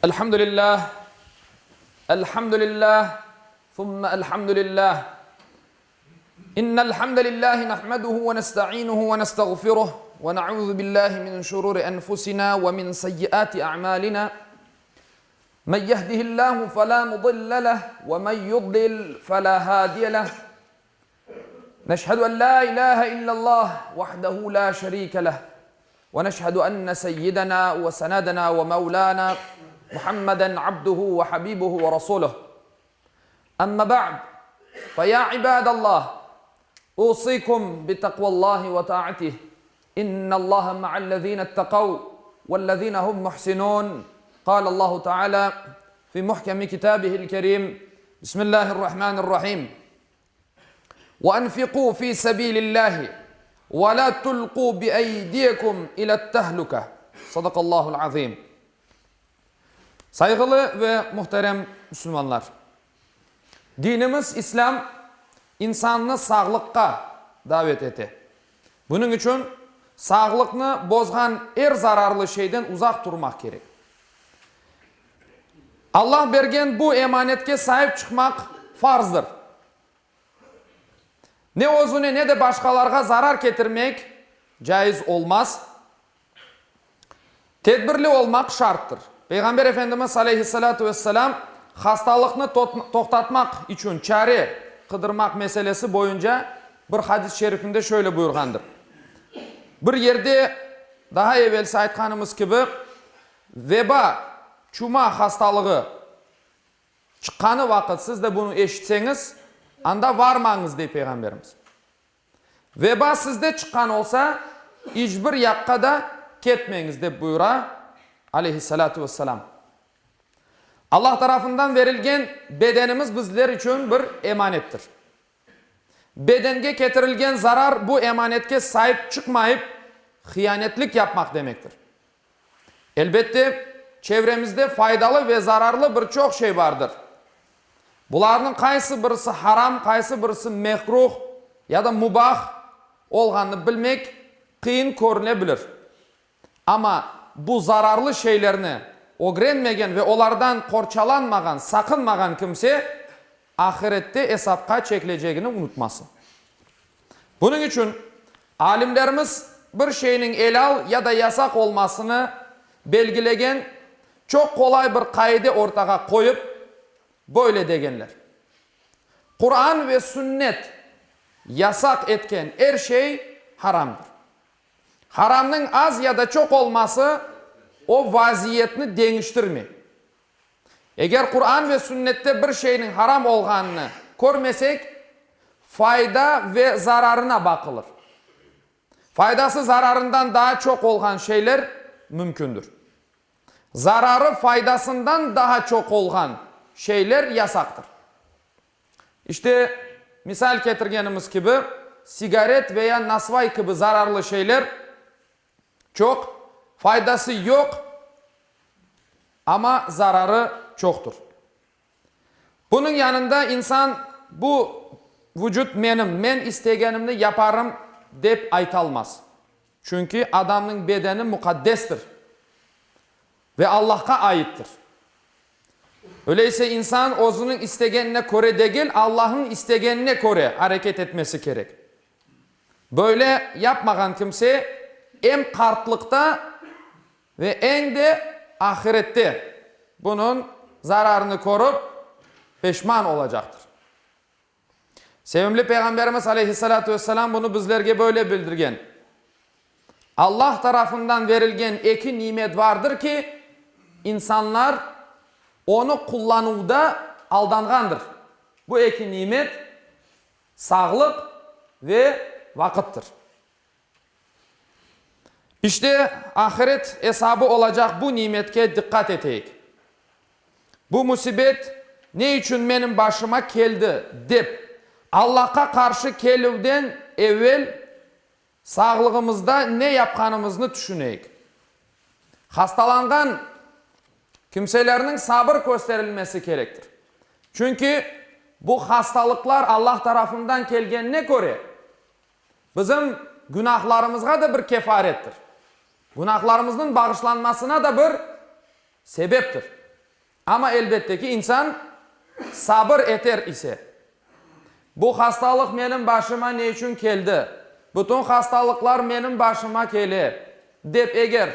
الحمد لله الحمد لله ثم الحمد لله إن الحمد لله نحمده ونستعينه ونستغفره ونعوذ بالله من شرور أنفسنا ومن سيئات أعمالنا من يهده الله فلا مضل له ومن يضلل فلا هادي له نشهد أن لا إله إلا الله وحده لا شريك له ونشهد أن سيدنا وسندنا ومولانا محمدا عبده وحبيبه ورسوله أما بعد فيا عباد الله أوصيكم بتقوى الله وطاعته إن الله مع الذين اتقوا والذين هم محسنون قال الله تعالى في محكم كتابه الكريم بسم الله الرحمن الرحيم وأنفقوا في سبيل الله ولا تلقوا بأيديكم إلى التهلكة صدق الله العظيم Sayğılı ve muhterem müslümanlar! Dinimiz İslâm insannı sağlıqqa davet ete. Bunıñ içün sağlıqnı bozğan er zararlı şeyden uzaq turmaq kerek. Allah bergen bu emanetke saip çıqmaq farzdır. Ne özüne, ne de başqalarğa zarar ketirmek caiz olmaz. Tedbirli olmaq şarttır. Peyğamber Efendimiz aleyhissalâtu vesselâm hastalıqnı toqtatmaq içün çare qıdırmaq meselesi boyunca bir hadis-i şerifinde şöyle buyurğandır, Bir yerde, daha evelsi aytqanımız kibi, veba, çuma hastalığı çıqqanı vaqıt siz de bunı eşitseñiz, anda varmañız, dey Peyğamberimiz. Veba sizde çıqqan olsa, iç bir yaqqa da ketmeñiz, dep buyura, aleyhissalâtu vesselâm. Allah tarafından verilgen bedenimiz bizler içün bir emanettir. Bedenge ketirilgen zarar bu emanetke saip çıqmayıp, hiyanetlik yapmaq demektir. Elbette, çevremizde faydalı ve zararlı bir çoq şey bardır. Bularnıñ qaysı birisi haram, qaysı birisi mekruh ya da mubah olğanını bilmek qıyın körüne bilir. Amma bu zararlı şeylerni ögrenmegen ve olardan qorçalanmağan, saqınmağan kimse ahirette esapqa çekilecegini unutmasın. Bunıñ içün alimlerimiz bir şeyniñ elâl ya da yasaq olmasını belgilegen çoq qolay bir qaide ortağa qoyıp, böyle degenler, Quran ve Sünnet yasaq etken er şey haramdır. Haramnıñ az ya da çoq olması o vaziyetni deñiştirmey. Eger Quran ve Sünnette bir şeyniñ haram olğanını körmesek, fayda ve zararına baqılır. Faydası zararından daa çoq olğan şeyler mümkündir. Zararı faydasından daha çoq olğan şeyler yasaqtır. İşte, misal ketirgenimiz kibi, sigaret ve ya nasvay kibi zararlı şeyler çoq, faydası yoq, amma zararı çoqtur. Bunıñ yanında insan, bu vucut menim, men istegenimni yaparım, dep aytalmaz. Çünki adamnıñ bedeni muqaddestir ve Allahqa aittir. Öyleyse insan özüniñ istegenine köre degil, Allahnıñ istegenine köre areket etmesi kerek. Böyle yapmağan kimse em qartlıqta ve eñ de ahirette bunıñ zararını körip peşman olacaqtır. Sevimli Peyğamberimiz aleyhissalâtu vesselâm bunı bizlerge böyle bildirgen, Allah tarafından verilgen eki nimet vardır ki, insanlar onı qullanuvda aldanğandır. Bu eki nimet, sağlıq ve vaqıttır. İşte, ahiret esabı olacaq bu nimetke diqqat eteyik. Bu musibet ne içün menim başıma keldi, dep, Allahqa qarşı kelüvden evel sağlığımızda ne yapqanımıznı tüşüneyik. Hastalanğan kimselerniñ sabır kösterilmesi kerektir. Çünki bu hastalıqlar Allah tarafından kelgenine köre, Bizim günahlarımızğa da bir kefarettir. Günahlarımıznıñ bağışlanmasına da bir sebeptir. Amma, elbette ki, insan sabır eter ise, bu hastalıq menim başıma ne içün keldi, bütün hastalıqlar menim başıma kele, dep eger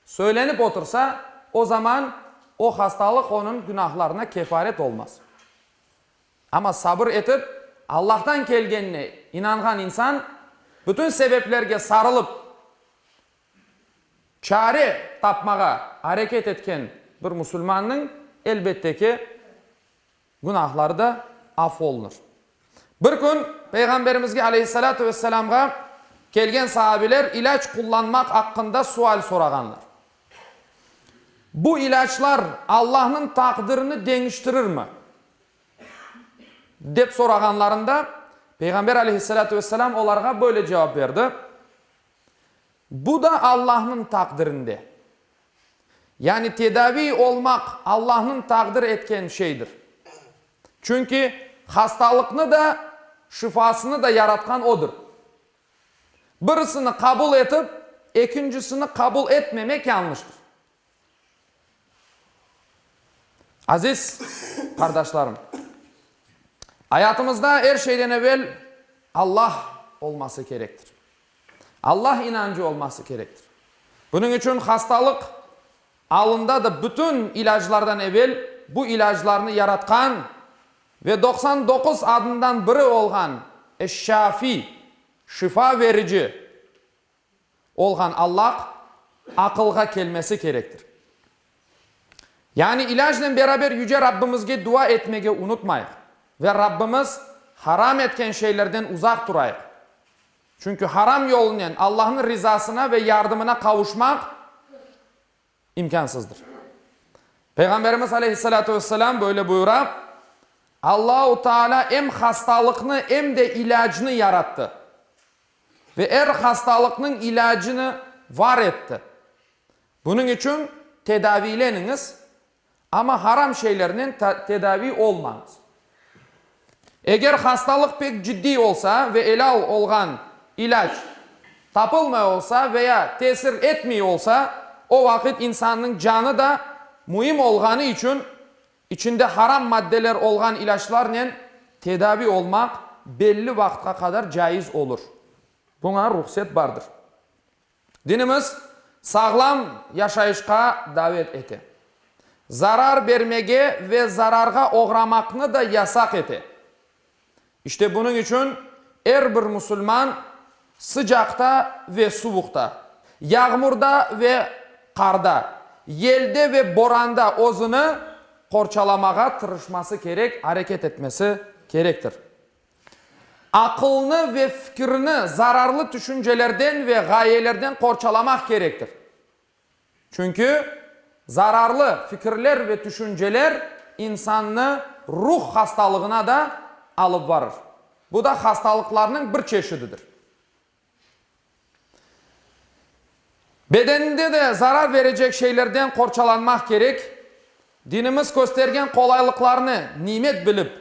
söylenip otursa, o zaman o hastalıq onıñ günahlarına kefaret olmaz. Amma sabır etip, Allahtan kelgenine inanğan insan, bütün sebeplerge sarılıp, çare tapmağa areket etken bir musulmannıñ, elbette ki, günahları da af olunır. Bir kün Peyğamberimizge aleyhissalâtu vesselâmğa kelgen sahabiler ilâc qullanmaq aqqında sual sorağanlar. Bu ilâclar Allahnıñ taqdirini deñiştirirmi? Dep sorağanlarında, Peyğamber aleyhissalâtu vesselâm olarğa böyle cevap berdi, Bu da Allahnıñ taqdirinde. Yani tedaviy olmaq Allahnıñ taqdir etken şeydir. Çünki hastalıqnı da, şifasını da yaratqan Odır. Birisini qabul etip, ekincisini qabul etmemek yañlıştır. Aziz qardaşlarım, ayatımızda er şeyden evel Allah olması kerektir. Allah inancı olması kerektir. Bunıñ içün hastalıq alında da bütün ilâclardan evel bu ilâclarnı yaratqan ve 99 adından biri olğan Eş-Şafi, Şifa verici, olğan Allah aqılğa kelmesi kerektir. Yani ilâcnen beraber Yüce Rabbimizge dua etmege unutmayıq ve Rabbimiz haram etken şeylerden uzaq turayıq. Çünki haram yolunen Allahnıñ rizasına ve yardımına qavuşmaq imkânsızdır. Peyğamberimiz aleyhissalâtu vesselâm böyle buyura, Allahu Teala em hastalıqnı, em de ilâcnı yarattı ve er hastalıqnıñ ilâcını var etti. Bunıñ içün tedaviyleniñiz, amma haram şeylernen tedaviy olmañız. Eger hastalıq pek ciddiy olsa ve elâl olğan ilâc tapılmay olsa veya tesir etmey olsa, o vaqıt insannıñ canı da müim olğanı içün içinde haram maddeler olğan ilâclarnen tedavi olmaq belli vaqıtqa qadar caiz olur. Buña ruhset bardır. Dinimiz sağlam yaşayışqa davet ete. Zarar bermege ve zararğa oğramaqnı da yasaq ete. İşte bunıñ içün er bir musulman sıcaqta ve suvuqta, yağmurda ve qarda, yelde ve boranda özüni qorçalamağa tırışması kerek, areket etmesi kerektir. Aqılnı ve fikirni zararlı tüşüncelerden ve ğayelerden qorçalamaq kerektir. Çünki zararlı fikirler ve tüşünceler insannı ruh hastalığına da alıp varır. Bu da hastalıqlarnıñ bir çeşididir. Bedeninde de zarar verecek şeylerden qorçalanmaq kerek. Dinimiz köstergen qolaylıqlarnı nimet bilip,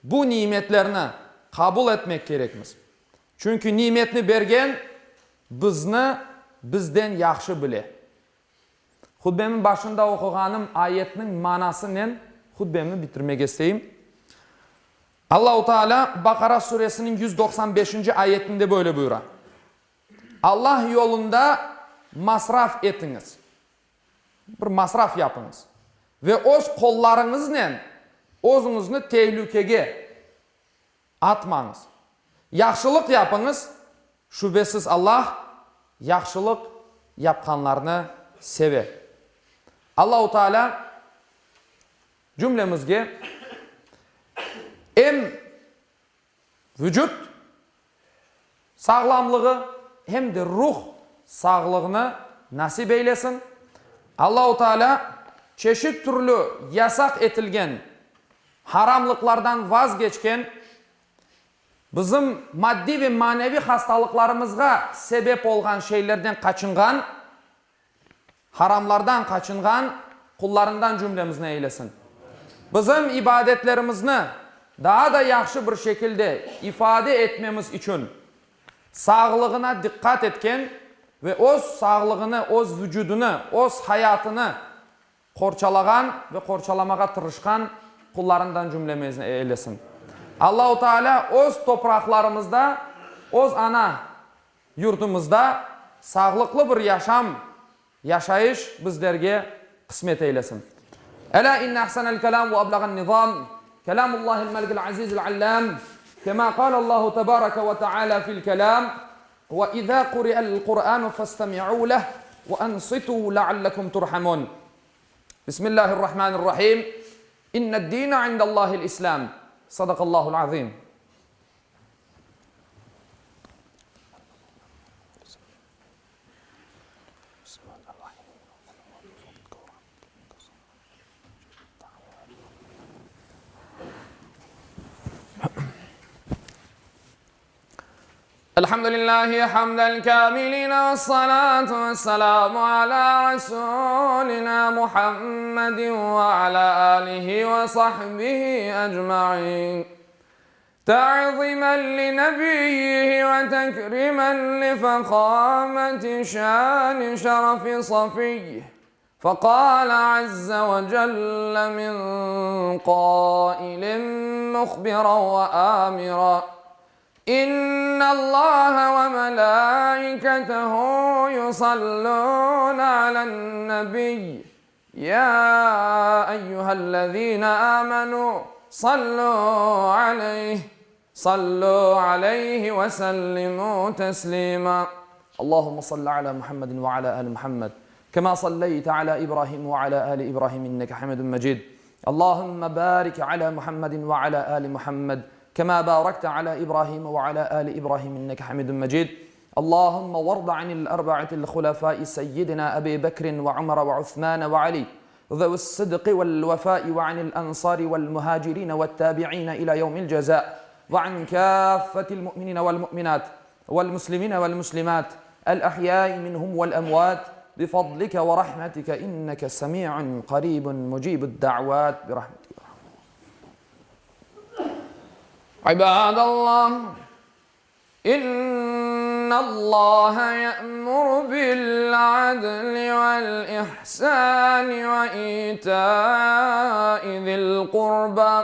bu nimetlerni qabul etmek kerekmiz. Çünki nimetni bergen bizni bizden yahşı bile. Hutbemiñ başında oquğanım ayetniñ manasınen hutbemni bitirmege isteyim. Allahu Teala Baqara suresiniñ 195-nci ayetinde böyle buyura, Allah yolunda masraf etiñiz, bir masraf yapıñız, ve öz qollarıñıznen özüñizni tehlükege atmañız. Yahşılıq yapıñız, şübesiz Allah yahşılıq yapqanlarnı seve. Allahu Teala cümlemizge em vucut sağlamlığı, hem de ruh sağlığını nasip eylesin. Allahu Teala çeşit türlü yasaq etilgen haramlıqlardan vazgeçken, bizim maddiy ve maneviy hastalıqlarımızğa sebep olğan şeylerden qaçınğan, haramlardan qaçınğan qullarından cümlemizni eylesin. Bizim ibadetlerimizni daa da yahşı bir şekilde ifade etmemiz içün sağlığına diqqat etken ve öz sağlığını, öz vucudını, öz hayatını. Qorçalağan ve qorçalamağa tırışqan qullarından cümlemizni eylesin. Allahu Teala öz topraqlarımızda, öz ana yurtumızda sağlıqlı bir yaşam, yaşayış bizlerge qısmet eylesin. Elâ inne ahsenel kelâm ve eblağen nizâm, kelâmullâhil melikil azîzil allâm, kemâ kâlellâhu tebâreke ve teâlâ fil kelâm, Ve izâ quri'el Qur'ânu festemi'û leh ve ansitû leallekum turhamûn. Bismillâhirrahmânirrahîm. İnned-dîne indellâhil İslâm. Sadakallâhul azîm. Elhamdülillahi hamdel kâmiline vessalâtu vesselâmu alâ Resûlinâ Muhammedin ve alâ âlihi ve sahbihi ecmaîn. Ta'zimen li nebiyyihi ve tekrimen li fekâmeti şâni şerefi safiyyih. Fekâle azze ve celle min kâilin muhbiran ve âmiran, İnnallâhe ve melâiketehu yusallûne alen-nebiy, yâ eyyühellezîne âmenû sallû aleyh, sallû aleyhi ve sellimû teslîmâ. Allahümme salli alâ Muhammedin ve alâ âli Muhammed, kemâ salleyte alâ İbrahim ve alâ âli İbrahim inneke hamidun mecid. Allahümme bârik alâ Muhammedin ve alâ âli Muhammed, kemâ bârekte alâ İbrahim ve alâ âli İbrahim inneke hamidun mecid. Allahümme varda anil erba'atil hulefâi seyyidina Ebi Bekrin ve Ömer ve Osman ve Ali zevi's-sıdqi vel-vefâi ve anil ensâri vel-muhâcirîne ve't-tâbi'îne ilâ yevmil cezâ ve an kâffetil mu'minîne vel-mu'minât vel-muslimîne vel-muslimât el-ahyâi minhum vel-emvât bifadlike ve rahmetike inneke semî'un qarîbun mucîbud-da'vât birahmetike ya İbâdallah. İnnallâhe ye'muru bil-'adli vel-ihsâni ve îtâi zil-qurbâ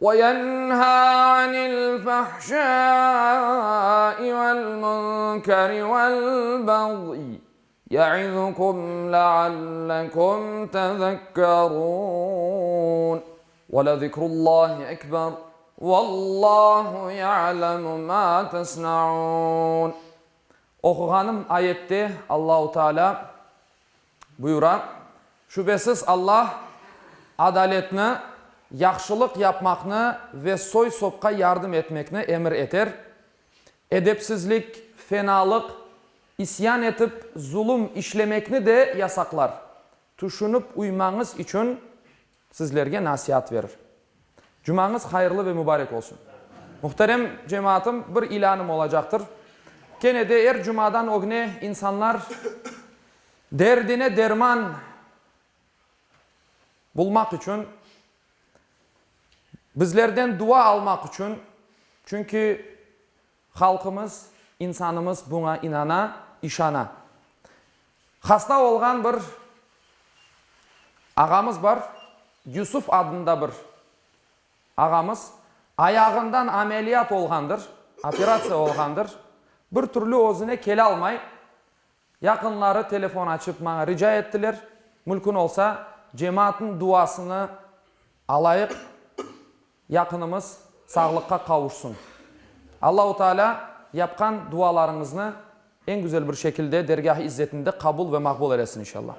ve yenhâ anil-fahşâi vel-munkeri vel-bagyi ye'izukum leallekum tezekkerûn. Ve lezikrullâhi ekber. Vallahu ya'lemu ma tesnaun. Oquğanım ayette Allahu Teala buyura, Şübesiz Allah adaletni, yahşılıq yapmaqnı ve soy-sopqa yardım etmekni emir eter. Edepsizlik, fenalıq, isyan etip zulum işlemekni de yasaqlar. Tüşünip uymañız içün sizlerge nasiat verir. Cumañız hayırlı ve mübarek olsun. Muhterem cemaatım, bir ilânım olacaqtır. Kene de er cumadan ögne insanlar derdine derman bulmaq içün, bizlerden dua almaq içün, çünki Halqımız, insanımız buña inana, işana. Hasta olğan bir ağamız bar, Yusuf adında bir ağamız, ayağından ameliyat olğandır, operatsiya olğandır, bir türlü özüne kelalmay, yaqınları telefon açıp maña rica ettiler, mülkün olsa, cemaatnıñ duasını alayıq, Yaqınımız sağlıqqa qavuşsun. Allahu Teala yapqan dualarıñıznı eñ güzel bir şekilde dergâh-ı izzetinde qabul ve maqbul eylesin inşallah.